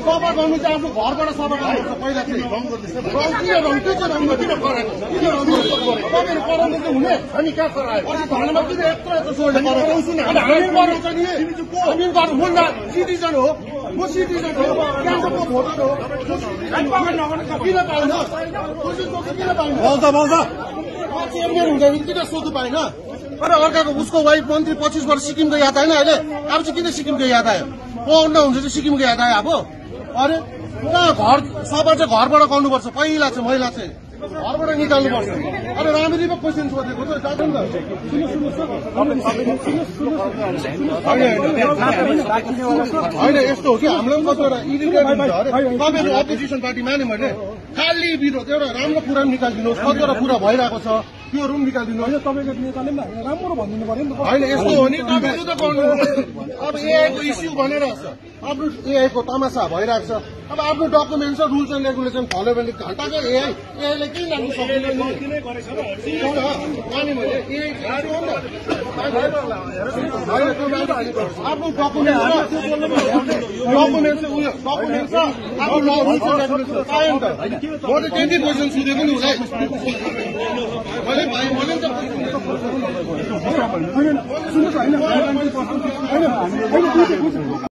सफा गर्नु चाहिँ आफ्नो घरबाट सफा गर्नुपर्छ पहिला चाहिँ रङ गर्दैछ रङ के चाहिँ रङ किन कराएको तपाईँहरू कराउनु चाहिँ हुने अनि कहाँ करायो धर्ममा किन यत्रो सोल्डे कराएको हामी गर्नु नि हामी गर्नु म सिटिजन हो म सिटिजन हो क्यान्सरको भोटर हो किन पाएन किन पाएन चेयरम्यान हुँदाखेरि किन सोध्नु पाएन तर अर्काको उसको वाइफ मन्त्री 25 वर्ष सिक्किमको याद आएन अहिले अब चाहिँ किन सिक्किमको याद आयो पढ्न हुन्छ चाहिँ सिक्किमको याद आयो अब अरे घर सफा चाहिँ घरबाट गर्नुपर्छ पहिला चाहिँ महिला चाहिँ घरबाट निकाल्नुपर्छ अरे राम्ररी पो क्वेसन सोधेको त होइन यस्तो हो कि हामीलाई पनि कतिवटा इरिटेट हुन्छ अरे तपाईँहरू अपोजिसन पार्टी माने मैले खाली विरोध एउटा राम्रो कुरा पनि निकालिदिनुहोस् कतिवटा कुरा भइरहेको छ त्योहरू पनि निकालिदिनुहोस् तपाईँको नेताले पनि राम्रो भनिदिनु पर्यो नि त होइन यस्तो हो नि तपाईँहरू त गर्नु अब एआईको इस्यु भनिरहेको छ आफ्नो एआईको तमासा भइरहेको छ अब आफ्नो डकुमेन्ट छ रुल्स एन्ड रेगुलेसन फलो भने घण्टाको एआईले केही लाग्नु सक्दैन आफ्नो डकुमेन्ट छ उयो डकुमेन्ट छ आफ्नो रुल्स एन्ड रेगुलेसन पायो नि त म त त्यति क्वेसन सोधेको नि उसलाई मैले सुन्नुहोस् होइन